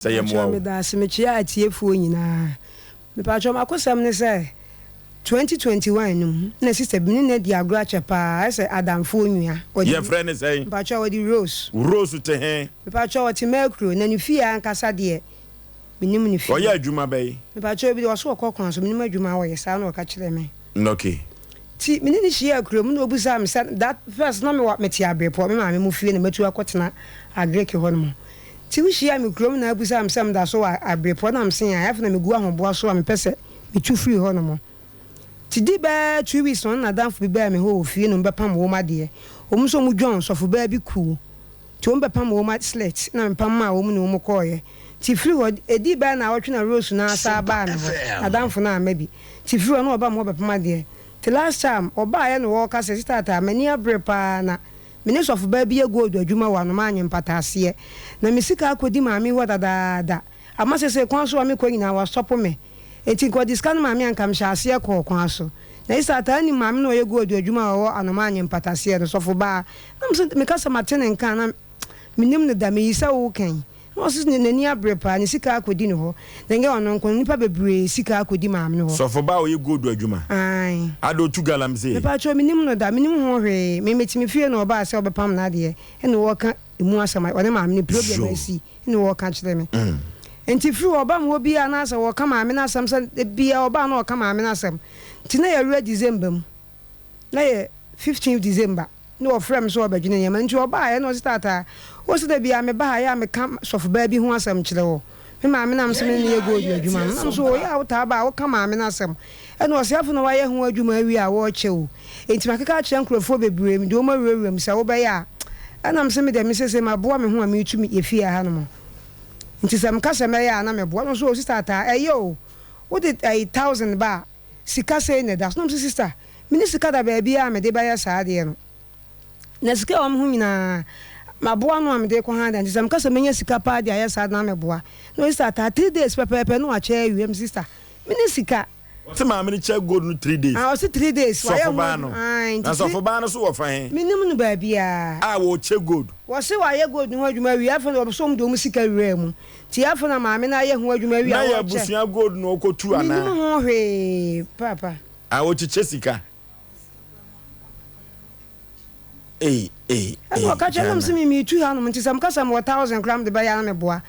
Sɛ yɛmmoa Mepakyɛw wo. medaase mekyea atiefoɔ nyinaa mepakyɛw makosɛm ne sɛ 2021 no mu na sister bi me ne no adi agorɔ akyɛ paa ayɛ sɛ adamfoɔ nua ɔde Yɛfrɛ no sɛn? mepakyɛw ɔde Rose. Rose te he? Mepakyɛw ɔte Mercury na ne fie ankasa deɛ menim ne fie. Ɔyɛ adwuma bɛn? Mepakyɛw bi deɛ ɔso ɔkɔ kwan so menim adwuma a ɔyɛ saa na ɔka kyerɛɛ me. Okay. Nti me ne no hyiaa kurom na obisaa me sɛ that first na mewɔ mete Abrepɔ me maame mo fie na matu akɔtena Agric hɔ nom. Nti wohyiaa me kurom na abisaa me sɛ meda so wɔ Abrepɔ na mese ae afei na megu ahoboa so a mepɛ sɛ metu firi hɔ nom. Nti di bɛɛ 2 weeks na ɔne n'adamfo bi baa me hɔ wɔ fie na wɔbɛpam wɔn adeɛ. Wɔn nso wɔn dwɔn sɔfo baa bi kuo. Nti wɔn bɛpam wɔn slit na mepam maa wɔn na wɔn kɔɔeɛ. Nti firi hɔ ɛdii bɛɛ naawɔtwe na Rose no asan baa me hɔ, n'adamfo no amma bi. Nti firi hɔ na ɔba me hɔ bɛpam adeɛ. Nti last time ɔbaeɛ na ɔɔka sɛ, Sister Ataa, m'ani abere paa na me ne sɔfo baa bi yɛ gold adwuma wɔ Anomaa Anyempataaseɛ. Na me sika akɔdi maame hɔ dadaada. Ama sesei kwan so a mekɔ nyinaa wastɔpo me. Enti nka ɔde sika no maa me a nka mehyɛ aseɛ kɔɔ kwan so. Na Sister Ataa nim maame no a ɔyɛ gold adwuma a ɔwɔ Anomaa Anyempataseɛ no, sɔfo baa. Na mese meka sɛ mate ne nka a na mennim no da, meyi sɛ woka yi. Na ɔse n'ani abere paa, ne sika akɔdi ne hɔ. Na ɛnyɛ ɔno nko, nnipa bebree sika akɔdi maame no hɔ. Sɔfo baa a ɔyɛ gold adwuma. Ae. Ada ɔtu galamsey. Mepakyɛw mennim no da, mennim ho hwee. Me mete me fie na ɔbaa sɛ ɔbɛpam n'adeɛ ɛna ɔɔka emu asɛm a ɔne maame no problem asi ɛna ɔɔka kyerɛ me. Nti firi hɔ ɔba me hɔ biaa na asɛ ɔɔka maame no asɛm sɛ dabiaa ɔba a na ɔɔka maame no asɛm. Nti na yɛwerɛ December mu. Na yɛ 15th December na ɔfrɛɛ me sɛ ɔrebɛdwene nneɛma nti ɔbaeɛ na ɔse taataa wo se da biara meba ha yɛ a meka sɔfobaa bi ho asɛm kyerɛ wo me maame na mese me ne no yɛ gold adwuma no na mese oo yɛ a wotaa ba a woka maame no asɛm ɛna ɔse afei na wayɛ ho adwuma awie a wɔrekyɛ o enti makeka akyerɛ nkurɔfoɔ bebree mede wɔn awurawura mu sɛ wobɛyɛ a ɛna mese me deɛ me sese maboa me ho a meretu me yɛ fie ha nom nti sɛ meka sɛ mɛyɛ a na meboa na ɔse oo sister ataa ɛyɛ o wode ɛyi thousand ba a Sika sei na ɛda so. Na ɔse sister menni sika da baabiara a mede bɛyɛ saa adeɛ no. Na sika a ɛwɔ me ho nyinaa maboa ano a mede rekɔ ha dan nti sɛ meka sɛ mɛnya sika paa de ayɛ saa de na meboa. Na ɔse sister ataa 3 days pɛpɛɛpɛ na wakyɛ awie. Mese sister menni sika. Ɔse maame no kyɛ gold no 3 days. Ah ɔse 3 days wayɛ ho Sɔfo baa no. Ae Na nti three. sɔfo baa no so wɔ fa he? Mennim no baabiara. A wɔkyɛ gold. Wɔse wayɛ gold no ho adwuma awie afei na wɔpɛ sɛ wɔde wɔn sika wuraa mu. Nti afei na maame no ayɛ ho adwuma awie Na a yɛ wɔrekyɛ. abusua gold na ɔkɔtu Mennim anaa? ho hwee paapa. A ɔkyekyɛ sika. Ei ei Ɛna ei ɔka kyerɛ nam Ghana. se me metu hanom nti sɛ meka sɛ mewɔ thousand koraa mede bɛyɛ a na meboa.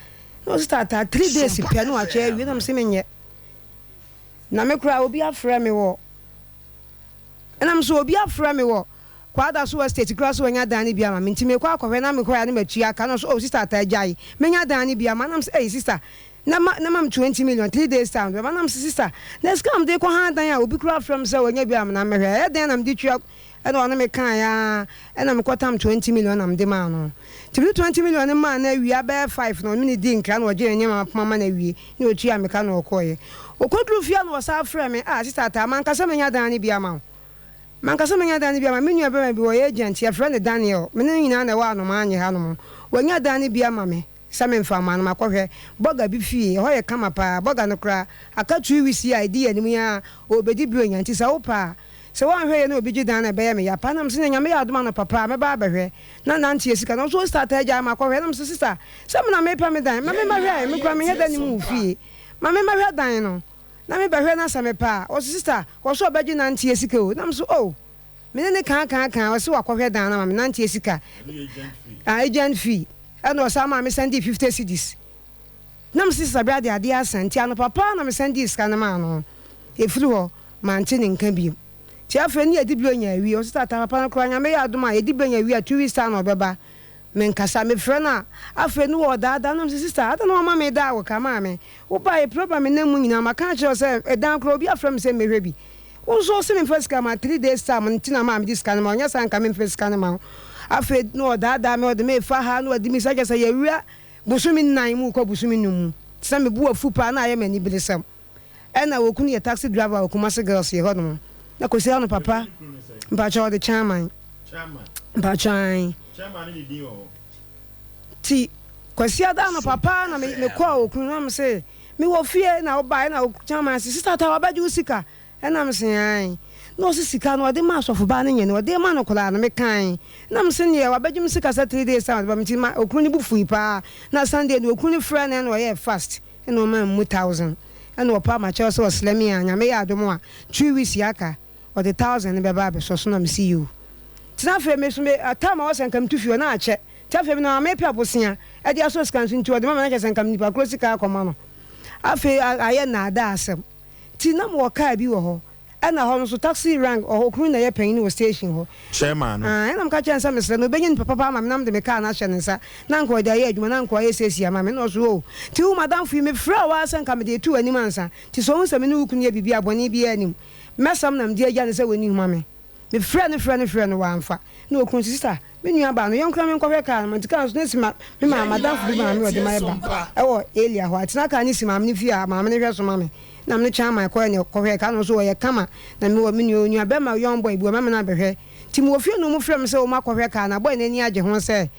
Na ɔse taataa 3 days pɛ na wakyɛ awie na mese menyɛ. Na me koraa obi afrɛ me wɔ ɛna mese obi afrɛ me wɔ Kwadaso Estate koraa sɛ wanya dan no bi ama me nti mekɔ akɔhwɛ na mekɔɛ a na matua ka na ɔse oh sister ataa gyae menya dan no bi ama na mese ei sister na ma na ma me 20 million 3 days time bɛma na mese sister na sika a mede kɔ han dan a obi koraa frɛ me sɛ wanya bi ama na mehwɛ ɛyɛ dɛn na mede tua ɛna ɔne me kaeɛ ara ɛna mekɔtam 20 million na mede maa no nti mede 20 million no maa no awie abɛyɛ 5 na ɔne me dii nkra na ɔgyee ne nneɛma mapoma ma no awie na ɔtua me ka na ɔkɔeɛ. Ɔkɔduruu fie a na ɔsan frɛ me, ah sister Ataa manka sɛ menya dan no bi ama wo. Manka sɛ menya dan no bi ama me nua barima bi ɔyɛ agent yɛfrɛ no Daniel me ne no nyinaa na ɛwɔ Anomaa Nye hanom. Wanya dan no bi ama me sɛ memfa mma no makɔhwɛ bɔga bi fie ɛhɔ yɛ kama paa bɔga no koraa aka 2 weeks yi a ɛdi yɛn anim yi ara ɔrebɛdi buronya nti sɛ wopɛ a sɛ woanhwɛ yie na obi gye dan no a ɛbɛyɛ me ya paa na mese nea Nyame yɛ adom anɔpa paa mɛba abɛhwɛ na nante yɛ sika na ɔse oh sister ataa gyae makɔhwɛ na mese sister sɛ me na mepɛ me dan ma memmɛhwɛ me koraa menyɛ da nim wo fie ma memmɛhwɛ dan no na mebɛhwɛ na sɛ mepɛ a ɔse sister ɔse ɔbɛgye nante yɛ sika o na mese oh me ne ne kaa kaa kaa ɔse wakɔhwɛ dan no ama me nante yɛ sika agent fee ɛna ɔsan maa me sɛndee 50 cedis na mese sister bra de adeɛ asa nti anɔpa paa na me sɛndee sika no maa no ɛfiri hɔ mante ne nka biom nti afei ne yɛde buronya awie ɔse tata papa no koraa Nyame yɛ adom a yɛde buronya awie a 2 weeks time na ɔbɛba menkasa mefrɛ no a afei ne wɔdaadaa na mese sister adɛn na wama me daa wo ka maame wobaeɛ program me nam mu nyinaa maka akyerɛ wo sɛ ɛdan koraa obi afrɛ me sɛ mmɛhwɛ bi wo nso wo se memfa sika ma 3 days time nti na maa mede sika no ma wo nyɛ saa nka memfa sika no ma wo afei na ɔdaadaa me ɔde me fa ha na ɔde me sa kyerɛ sɛ yɛwura bosome 4 mu kɔ bosome 5 mu sɛ mebu afu paa na ayɛ m'ani beresɛm ɛna wɔkunu yɛ taxi driver wɔ Kumasi Girls yɛ hɔnom na kɔsi ano papa mpakyɛ ɔde chairman mpakyɛ an ti kwasi ada no papa na me mekɔɔ okunu na me se mewɔ fie na wobaeɛ na chairman se sister ta wabɛgye wo sika ɛna me se an. Na ɔse sika no ɔde ma asɔfobaa no nyɛ no ɔde ma no koraa no mekae na mese neɛ wabɛgye me sika sɛ 3 days time ɔde ba me nti ma okunu no bo fui paa na Sunday no okunu no frɛ no ɛna ɔyɛɛ fast ɛna ɔmaa me mu thousand ɛna ɔpaa makyɛw sɛ ɔsrɛ me a Nyame yɛ adom a 2 weeks aka ɔde thousand no bɛba abɛsɔ so na mese yoo nti na afei me so me time a ɔsɛ nka metu fie hɔ na akyɛ nti afei me na mepɛ bosea ɛde asɔ sika nso nti ɔde ma me na kyerɛ sɛ nka me nipa koro sika akɔma no afei ayɛ nnaadaa asɛm nti na mewɔ kaa bi wɔ hɔ ɛna hɔ no nso taxi rank ɔhɔ okunu na ɛyɛ panyin wɔ station hɔ. Chairman no. Ah, ɛna meka kyerɛ no sɛ mesrɛ no ɔbɛnya nipa papa ama me na mede me kaa no ahyɛ ne nsa na nka ɔde ayɛ adwuma na nka ɔayɛ siesie ama me na ɔso o nti wo madamfo yi mefrɛ wo ara sɛ nka mede etu w'anim ansa nti sɛ ɔhu sɛ me ne wo kunu yɛ biribi a bɔne biara nnim mɛsam na mede agya no sɛ wɔnni homa me mefrɛ no frɛ no frɛ no wamfa na okunu nso sister me nua baa no yɛnkora me nkɔhwɛ kaa no ma nti kaa no so na si ma me maa madamfo bi maame ɔde ma ɛba ɛwɔ area hɔ atena kaa no si maame no fie a maame no hwɛ so ma me na me no kyɛn ama ɛkɔɛ ne kɔhwɛ kaa no nso wɔyɛ kama na me wɔ me nua onua bɛrima young boy bi wɔ mɛma no abɛhwɛ nti mewɔ fie no ɔmo frɛ me sɛ ɔmo akɔhwɛ kaa no boy n'ani agye ho sɛ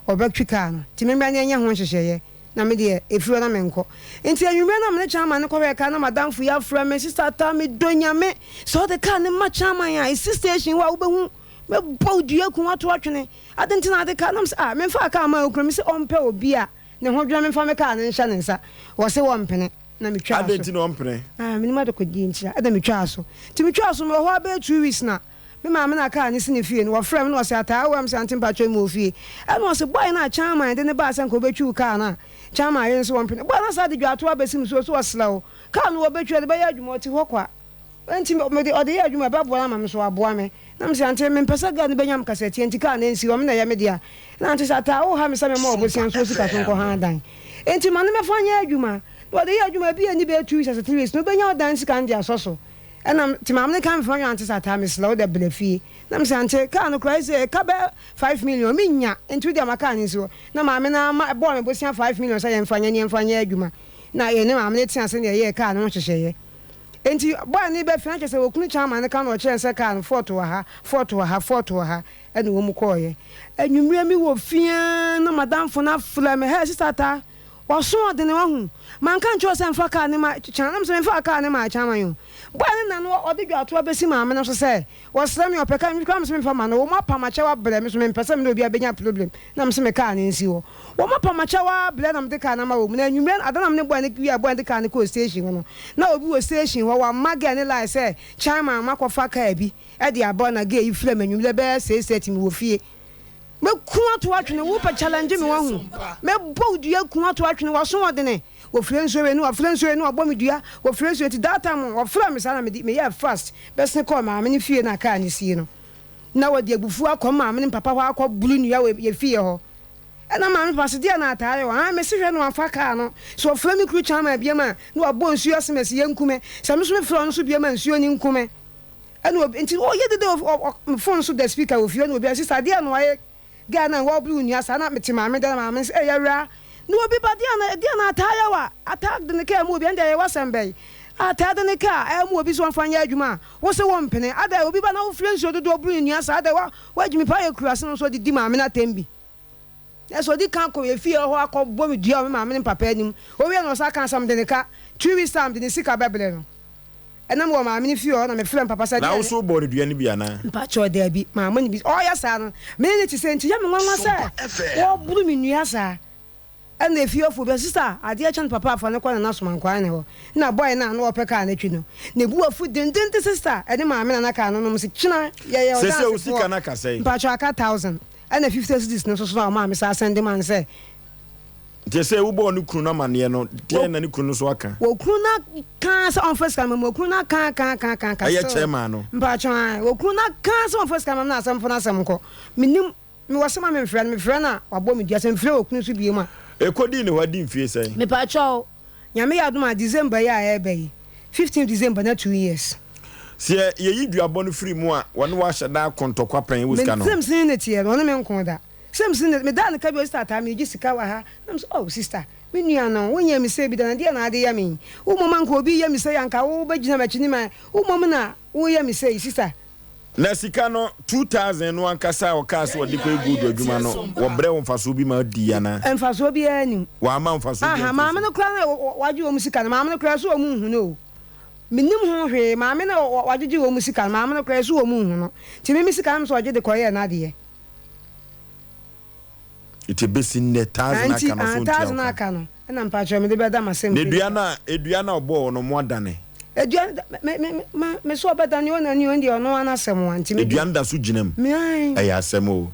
ɔbɛtwi kaa no nti memmra ne ɛnyɛ ho nhyehyɛeɛ na me deɛ ɛfiri hɔ na menkɔ nti anwummerɛ na mene kyɛn no kɔhwɛ kaa na madamfo yi afrɛ me, "Sister ta, medɔ Nyame sɛ ɔde kaa ne ma kyɛn a ɛsi station hɔ a wobɛhu mɛbɔ wo dua ku wato atwene ade nti na ade kaa nam sɛ ah memfa kaa ma okura mi sɛ ɔmpɛ obi a ne ho dwene memfa me kaa no nhyɛ ne nsa wɔ se wɔmpene na metwaa so. Ade nti na ɔmpene? Ah, menim ade kɔdie nti a ɛna metwaa so nti metwaa so mewɔ hɔ abɛyɛ 2 weeks na me maame na kaa ne si ne fie no wɔfrɛ me na ɔsɛ ataa wɔ am sɛ, "Auntie, mpatwɛ mu wɔ fie?" Ɛna ɔsɛ boy no a chairman de ne baa sɛ nka wobɛtwi wo kaa no a chairman yɛ nso wɔmpene boy no saa de dwato abɛsi mu so so ɔsrɛ wo kaa no wɔbɛtwi ɔde bɛyɛ adwuma ɔte hɔ kwa nti mede ɔde yɛ adwuma ɛbɛboa no ama me so aboa me. Na mesɛ, "Auntie, mempɛ sɛ girl no bɛnya me kasatia nti kaa no nsi hɔ me na ɛyɛ me dea." Na auntie sɛ, "Ataa wo ha me sɛ mema ɔbosea nso sika so nkɔ ha dan nti ma no mɛfa nyɛ adwuma na ɔde yɛ adwuma bi ani bɛyɛ 2 weeks asɛ 3 weeks na wobɛnya ɔdan sika no de asɔ so." Ɛna nti maame no ka mfa nwa auntie sɛ, "Ataa, mesrɛ wo dɛ bra fie." Na mesɛ, "Auntie, kaa no koraa sɛ ɛka bɛ 5 million menya nti wode ama kaa no nsi hɔ." Na maame no ama ɛbɔɔ me bosea 5 million sɛ yɛmfa nyɛ ne yɛmfa nyɛ adwuma na yɛne maame no te ase ne yɛyɛɛ kaa no ho hyehyɛeɛ. Nti boy no bɛfie na kyerɛ sɛ okunu kyɛn ama no ka na ɔkyerɛ sɛ kaa no fault wɔ ha, fault wɔ ha, fault wɔ ha. Ɛna wɔn mu kɔɔyɛ anwummerɛ mi wɔ fie na madamfo no afrɛ me, "Hey, sister ta, waso ɔdene wahu manka nkyerɛ sɛ mfa kaa ne ma kyɛn." Nam sɛ memfa kaa ne ma kyɛn ma yo boy no na no ɔde dwato abɛsi maame no so sɛ wɔsrɛ me ɔpɛ kaa mi kora me sɛ memfa ma no. Wɔn apam akyɛw abrɛ me so mempɛ sɛ me ne obi abɛnya problem na me sɛ me kaa ne nsi hɔ. Wɔn apam akyɛw abrɛ na mede kaa no ama wɔ mu na anwummerɛ adanam ne boy no wie boy no de kaa no kɔɔ station hɔ no na obi wɔ station hɔ wama girl ne lie sɛ chairman makɔfa kaa bi ɛde aba na girl yi frɛ me anwummerɛ bɛyɛ 6:30 mi wɔ fie. Mɛku ato atwene wopɛ challenge me wahu mɛbɔ wo dua ku ato atwene waso ɔdene wɔfrɛ nsuo wei no wɔfrɛ nsuo wei no wɔbɔ me dua wɔfrɛ nsuo. Nti that time wɔfrɛ me saa na mede meyɛ fast bɛsene kɔɔ maame ne fie na kaa ne sie no na wɔde abufuo akɔ maame ne papa hɔ akɔ buru nnua wɔ yɛ fie hɔ. Ɛna maame papa so deɛ na ataare wɔ ha mesi hwɛ no wamfa kaa no so ɔfrɛ me kuru kyɛn ma biam a na wabɔ nsuo asɛm asi yɛ nkume sɛ me so mefrɛ ɔno so biam a nsuo ne nkume. Ɛna obi nti ɔyɛ dede phone so da speaker wɔ fie. Ɛna obi sister deɛ no ayɛ girl na wɔbere nnua saa na mete maame da na maame sɛ ɛyɛ wura na obi ba deɛ na deɛ na ataa yɛ wa ataa de ne kaa mu obi ɛnde ɛyɛ wasɛm bɛyi ataa de ne kaa ɛmu obi so wɔmfa nyɛ adwuma a wosɛ wɔn mpene ada obi ba na wofiri nsuo dodoɔ buru nnua saa ada wa wagyimi pa yɛ kura ase no nso de di maame n'atɛm bi ɛsɛ ɔdi kan kɔ efie hɔ akɔ bɔ mi dua wɔ me maame ne papa anim. Owie na ɔsa ka asɛm de ne ka 2 weeks time de ne sika bɛbrɛ no. Ɛnam wɔ maame ne fie hɔ na mefrɛ papa sɛ na woso bɔ ne dua no bi anaa? Mpakyɛw, daabi, maame ne bi ɔyɛ saa no mene ne te sɛ nti yɛ me nwanwa sɛ wɔboro me nnua saa. Ɛna efie ɔfo bi, sister adeɛ kyɛn papa afa ne kɔ nana somankwan ne hɔ na boy na na ɔpɛ kaa n'akyi no na ebu afu dendenden. Sister ɛne maame nana kaa no nom sɛ kyina yɛyɛ Sɛ wo sika no aka sɛn? Mpakyɛw, aka 1,000 ɛna 50 cedis no soso na ɔmaame saa sɛnde man sɛ Nti sɛ wobɔɔ ne kunu no amanneɛ no deɛ na ne kunu no so aka? Wɔkunu no kaa sɛ ɔmfa sika no ma mu. Wɔkunu no aka aka aka aka aka. Ɛyɛ chairman no? Mpakyɛw, wɔkunu no aka sɛ ɔmfa sika no ma mu na asɛm fo no asɛm nkɔ menim mewɔ sɛ ma memfrɛ no mefrɛ no a wabɔ me dua sɛ mfrɛ wɔkunu so bio mu a. Ɛkɔdii ne hɔ adi mfie sɛn? Mepakyɛw, Nyame yɛ adom a December yi a ɛreba yi, 15 December na 2 years. Sɛ yɛyi duabɔ no firi mu a wɔne wɔahyɛ da akontɔkwa pɛn wɔ sika no ho? Sɛm sene ne teɛ no ɔne me nko da sɛm sene meda ne ka bi o. Sister taa megye sika wɔ ha na mesɛ, "Oh sister, me nua no wonyɛ me sɛ bi da na deɛ na ade yɛ me wo mmom anka obi yɛ me sɛ anka wobɛgyina m'akyi ne ma wo mmom na woyɛ me sɛ sister." Na sika no 2,000 no ankasa a ɔkaa sɛ ɔde kɔyɛ gold adwuma no wɔbrɛ wo mfasoɔ bi ma di anaa? Mfasoɔ biara nim. Wama mfasoɔ bi? Maame no koraa no wagye wɔn sika no maame no koraa so wɔn nhu no o. Mennim ho hwee. Maame no a wagyegye wɔn sika no, maame no koraa ɛso wɔn nhu no. Nti me me sika no nso ɔgye de kɔyɛɛ n'adeɛ. Nti bɛsi nnɛ thousand aka no so ntua wo ka? Thousand aka no ɛna mpakyɛw mede bɛda m'asɛm. Na dua no a dua no a ɔbɔɔ wo no mo adane? Dua no me me me me so ɔbɛdane o nani o ɛndeɛ ɔno ara n'asɛm a nti me deɛ. Dua no da so gyina mu? Me ae. Ɛyɛ asɛm o.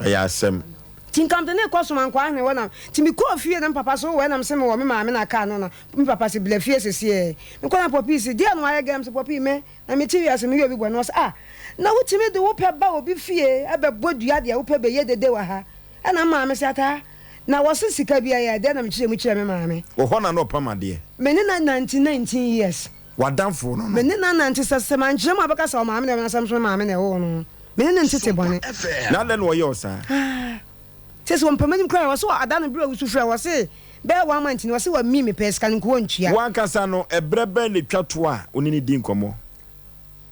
Ɛyɛ asɛm. Nti nka mede no rekɔ Somankwaa hene hɔ na nti mekɔɔ fie na me papa se wowɔ ɛna mese mewɔ me maame na car no na me papa se bla fie sesiɛ. Mekɔ na Poppy se deɛ na wayɛ gɛɛ mese Poppy me na mete wiase meyɛ obi bɔne ɔse ah na wotumi de wopɛ ba obi fie ɛbɛbɔ dua deɛ wopɛ bɛyɛ dede wɔ ha ɛna me maame se ataa na wɔse sika bi ɛyɛ dɛn na mekyerɛ mu kyerɛ me maame. Wɔ hɔ na na ɔpam adeɛ. Me ne no anante 19 years. W'adamfo no no. Me ne no anante sɛ sɛ mankyerɛ mu a ɔbɛka sɛ ɔmaame na ɛwoo no asɛm nso me maame na ɛwoo no. Me ne no ntete bɔne. Na adɛn na ɔyɛ wo saa? Ah, sɛ sɛ ɔmpɛ m'anim koraa ɔse ada no berɛ a ɔsu frɛ ɔse bɛyɛ one month ni ɔse wamii me pɛɛ sika no nko ɔntua. W'ankasa no, ɛberɛ bɛn na ɛtwa toɔ a wo ne no dii nkɔmmɔ?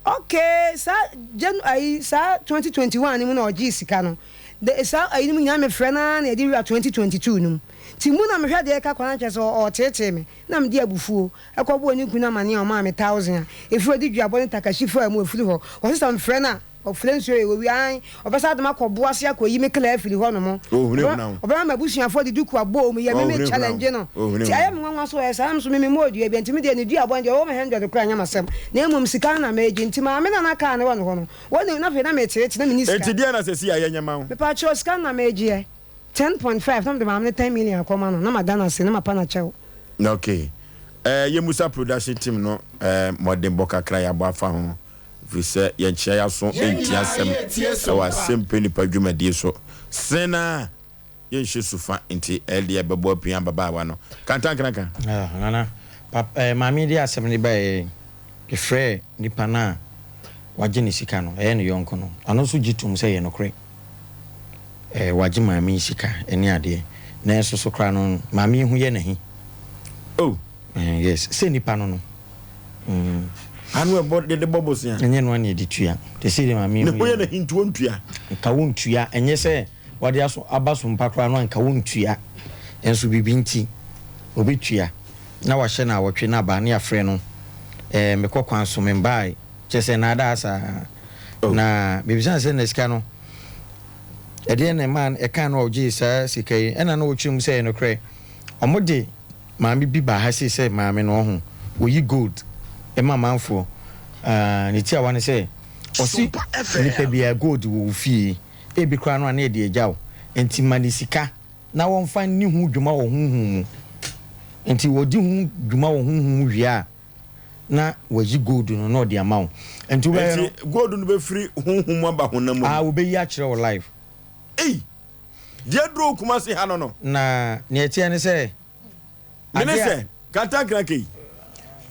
Okay, saa Janu ayi saa 2021 no mu na ɔgyee sika no. De saa ayi no mu nyinaa mefrɛ no ara na yɛde wura 2022 no mu. Nti mu na mehwɛ deɛ ɛka kɔ na kyerɛ sɛ ɔɔteetee me. Na mede abufuo kɔbɔɔ ne kunu amaneɛ a ɔmaa me thousand a ɛfiri hɔ de duabɔ ne takashi faa mu ɛfiri hɔ. Ɔse sɛ mefrɛ no a ɔfrɛ nsuo yɛ wɔwie aane ɔbɛsan de me akɔ bo ase akɔyi me kra afiri hɔ nom. Ɔhunahuna wo. Ɔbɛma m'abusuafoɔ de duku abɔ wɔn yam me Ɔhunahuna wo. challenge no. Nti Ɔhunahuna ayɛ wo. me nwanwa sɛ ɔyɛ saa nso me memmɔɔ dua biara nti me deɛ ne duabɔ no deɛ ɔwɔ me hundred koraa nyɛ m'asɛm na mmom sika no na megye nti maame no a na car no wɔ ne hɔ no wɔne na afei na meteete na menni sika. Enti deɛn na seesei a yɛnyɛ ma wo? Mepaakyɛw sika no na megyeɛ. 10.5 na mede maame no 10 million akɔma no na mada no ase na mapa no akyɛw. Ok eh yɛmmusa production team no eh mmɔdenbɔ kakra yɛabɔ afa ho ɛfiri sɛ yɛnkyea yɛaso ntia asɛm ɛwɔ asɛmpɛ nipa dwumadie so sen a yɛnhyɛ sufa nti ɛdeɛ ɛbɛbɔ apia ababaawa no kantankraka. Ah Nana, pap eh, maame yi de asɛm no baeɛ yi, mefrɛɛ nipa no a wagye ne sika no, ɛyɛ ne yɔnko no, ɔno nso gye tom sɛ ɛyɛ nokorɛ. Eh, wagye maame yi sika ne adeɛ. Nanso so koraa no, maame yi ho yɛ no ahi. Oh. Eh, yes, sɛ nipa no no. Mm. Ano ɛbɔ de de bɔ bosea. Ɛnyɛ no ana ɛde tua. Te sɛ deɛ maame yi ho yɛ no ahi nti wɔntua. Nka wontua, ɛnyɛ sɛ wɔde aso aba so mpa koraa no a nka wontua. Nso biribi nti, ɔbɛtua. Na wahyɛ no awɔtwe na aba ne yɛafrɛ no. Eh, mekɔ kwan so, membae. Kyerɛ sɛ naadaa saa. Oh. Na mebisa no sɛ na sika no ɛdeɛn na ɛmaa ɛkaa no a ɔgyee saa sika yi ɛna na ɔkyerɛ mu sɛ ɛyɛ nokorɛ ɔmo de maame bi baa ha sei sɛ maame no ɔho ɔyi gold ɛma amanfoɔ ah, ne tiawa ne sɛ ɔse nipa biara gold wɔ wo fie ebi koraa no a na yɛde agya wo nti ma ne sika na wɔmfa nni ho dwuma wɔ honhom mu nti wɔdi ho dwuma wɔ honhom mu wie a na wayi gold no na ɔde ama wo. Nti wobɛyɛ no. Nti gold no bɛfiri honhom mu aba honam mu? Ah, wɔbɛyi akyerɛ wo live. Ei! Deɛ aduro wɔ Kumasi ha no no. Na nea ɛteɛ ne sɛ. Mene sɛ, kantankrake yi,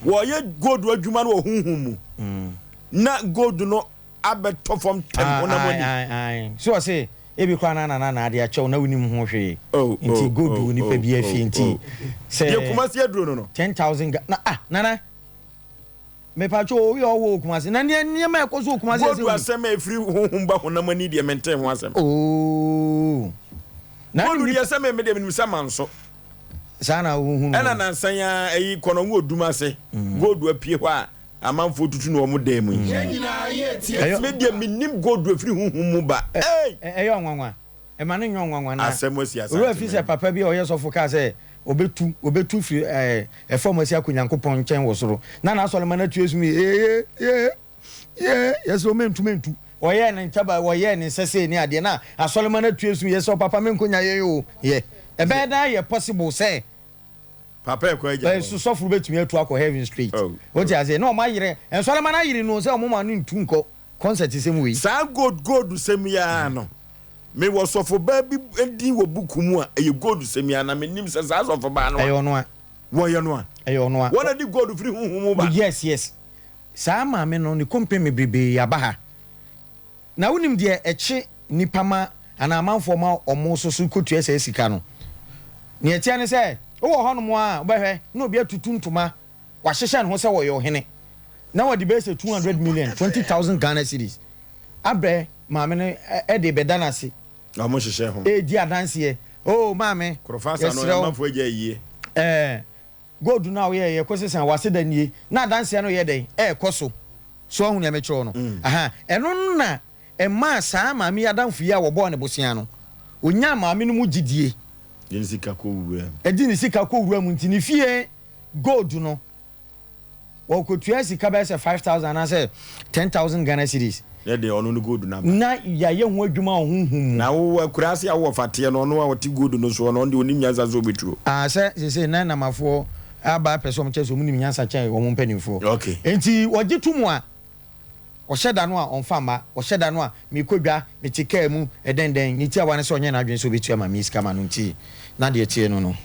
wɔyɛ gold adwuma no wɔ honhom mu, na gold no abɛtɔ fam tɛm honam ani. Ae, ae, ae. So ɔse, ebi koraa na nana na ade akyɛ wo na wonim ho hwee. Oh, Nti oh, gold oh, wɔ nipa oh, biara oh, fie nti oh. sɛ. Deɛ Kumasi aduro no no. 10,000 Ga, na ah, nana. Mepatwo obi a ɔwɔ Kumasi na nneɛ nneɛma a ɛkɔ so wɔ Kumasi Gold ɛsɛ wo. asɛm a ɛfiri honhom ba honam ani deɛ mentee ho asɛm. Oh. Na Gold nipa. deɛ sɛ me me deɛ menim sɛ manso. Saa na wohunu. Ɛna nansa yi ara ɛyi kɔnɔngo odum ase gold apue hɔ a Amanfoɔ tutu no wɔn dan mu yi. Ɛyɛ. Me deɛ mennim gold ɛfiri honhom mu ba ei. Ɛyɛ ɔnwanwa. Ɛma no nyɛ ɔnwanwa na. Asɛm asi Asante Owura fi sɛ papa bi a ɔyɛ sɔfo kaa sɛ ɔbɛtu ɔbɛtu firi ɛɛ ɛfam asi akɔ Nyankopɔn nkyɛn wɔ soro. Na n'asɔremma no atu asum yee yee yee yɛsrɛ wo mentu mentu. Ɔyɛɛ ne ntaba ɔyɛɛ ne nsa sei ne adeɛ na asɔremma no atu asum yɛsrɛ wo papa menkɔ nya yɛn o yɛ. Ɛbɛyɛ dan ayɛ possible sɛ. Papa ɛkɔ agya hɔ. So sɔfo betumi atu akɔ heaven straight? Oh, Wote oh. aseɛ? Na wɔn ayere, nsɔrema no ayere no sɛ wɔn ma no ntu nkɔ concert sɛm wei. Saa gold gold sɛm yi ara no, me wɔ sɔfobaa bi din wɔ book mu a ɛyɛ gold sɛm yi ara na me nim sɛ saa sɔfobaa no a. Ɛyɛ ɔno a. Wɔyɛ no a. Ɛyɛ ɔno a. Wɔn na de gold firi honhom mu ba. Yes, yes. Saa maame no ne complain bebrebe aba ha. Na wonim deɛ ɛkye nnipa ma anaa amanfoɔ ma wɔn nso so kɔtua saa sika no? Deɛ ɛteɛ ne sɛ, wowɔ hɔnom ara a, wobɛhwɛ na obi atutu ntoma, wahyehyɛ ne ho sɛ ɔyɛ ɔhene, na wɔde bɛyɛ sɛ 200 million, 20,000 Ghana cedis, abrɛ maame no de rebɛda no ase. Na wɔhyehyɛ ho. Redi adanseɛ. Oh, maame, Korɔfa asa no, yɛsrɛ wo. amanfoɔ agya ayie. Ɛɛ. Gold no a woyɛeɛ kɔsesa w'aseda nie, na adanseɛ no yɛ dɛn? Ɛrekɔ so. So woahu nea mekyerɛ wo no? Aha. Ɛno no na ɛmaa saa maame yi adamfo yi a wɔbɔɔ no bosea no, ɔnyaa maame no mu gyidie. De ne sika kɔ wura mu. Ɛde ne sika kɔ wura mu nti ne fie gold no, Wɔkɔtua sika bɛyɛ sɛ 5,000 anaasɛ 10,000 Ghana cedis. Na ɛdeɛ ɔno ne gold no aba. Na yɛayɛ ho adwuma wɔ honhom mu. Na wo akuraase a wowɔ fateɛ no, ɔno a ɔte gold no soɔ no, ɔno deɛ ɔnim nyansa sɛ ɔbɛturo. Ah, sɛ seesei na Namafoɔ aba apɛ sɛ wɔkyerɛ sɛ wɔnim nyansa kyɛn wɔn mpanimfoɔ. Okay. Enti wɔgye to mu a, ɔhyɛ da no a ɔmfa mma, ɔhyɛ da no a mekɔ dwa, mete kaa mu, ɛdɛn dɛn, ne tiawa ne sɛ ɔnyɛ n'adwene sɛ ɔbɛtua maame yi sika ma no nti na deɛ ɛteɛ no no.